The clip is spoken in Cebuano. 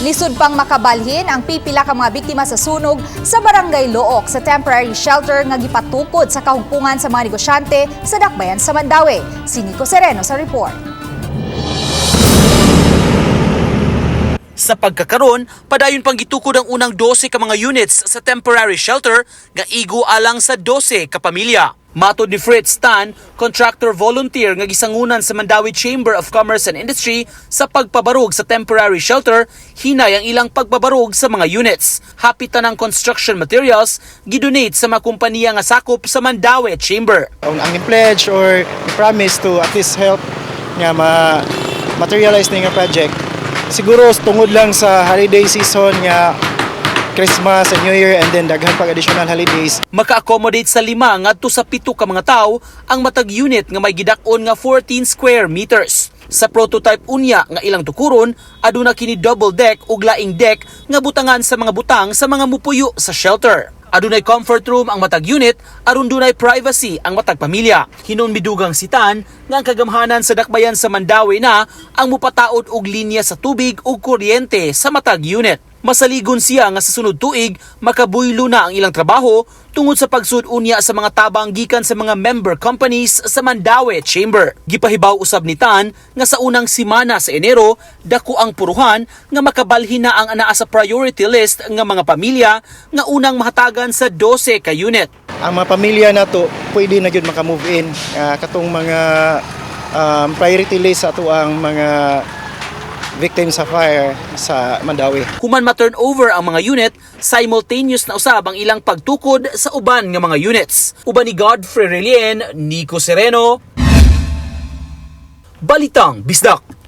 Lisod pang makabalhin ang pipila ka mga biktima sa sunog sa Barangay Looc sa temporary shelter nga gipatukod sa kahugpungan sa mga negosyante sa Dakbayan sa Mandaue. Si Nico Sereno sa report. Sa pagkakaron, padayon pang gitukod ang unang 12 ka mga units sa temporary shelter nga igo alang sa 12 ka pamilya. Matod ni Fritz Tan, contractor volunteer nga gisangunan sa Mandaue Chamber of Commerce and Industry sa pagpabarog sa temporary shelter, hinay ang ilang pagbabarog sa mga units. Hapit ng construction materials gidonate sa mga kompanya nga sakop sa Mandaue Chamber. Ang pledge or promise to at least help nga ma materialize na nga project. Siguro tungod lang sa holiday season nga Christmas and New Year and then daghan pag additional holidays. Maka-accommodate sa 5 ngadto sa 7 ka mga tawo ang matag unit nga may gidak-on nga 14 square meters. Sa prototype unya nga ilang tukuron, aduna kini double deck ug laing deck nga butangan sa mga butang sa mga mupuyo sa shelter. Adunay comfort room ang matag unit aron dunay privacy ang matag pamilya. Hinon midugang si Tan nga ang kagamhanan sa dakbayan sa Mandaue na ang mupataod og linya sa tubig ug kuryente sa matag unit. Masaligon siya nga sa sunod tuig makabuylo na ang ilang trabaho tungod sa pagsud unya sa mga tabang gikan sa mga member companies sa Mandaue Chamber. Gipahibaw usab ni Tan nga sa unang simana sa Enero dako ang puruhan nga makabalhin na ang anaa sa priority list nga mga pamilya nga unang mahatagan sa 12 ka unit. Ang mga pamilya nato pwede na gyud maka-move in katong mga priority list sa ato ang mga victims sa fire sa Mandaue. Human ma-turn over ang mga unit, simultaneous na usab ang ilang pagtukod sa uban nga mga units. Uban ni Godfrey Relien, Nico Sereno, Balitang Bisdak.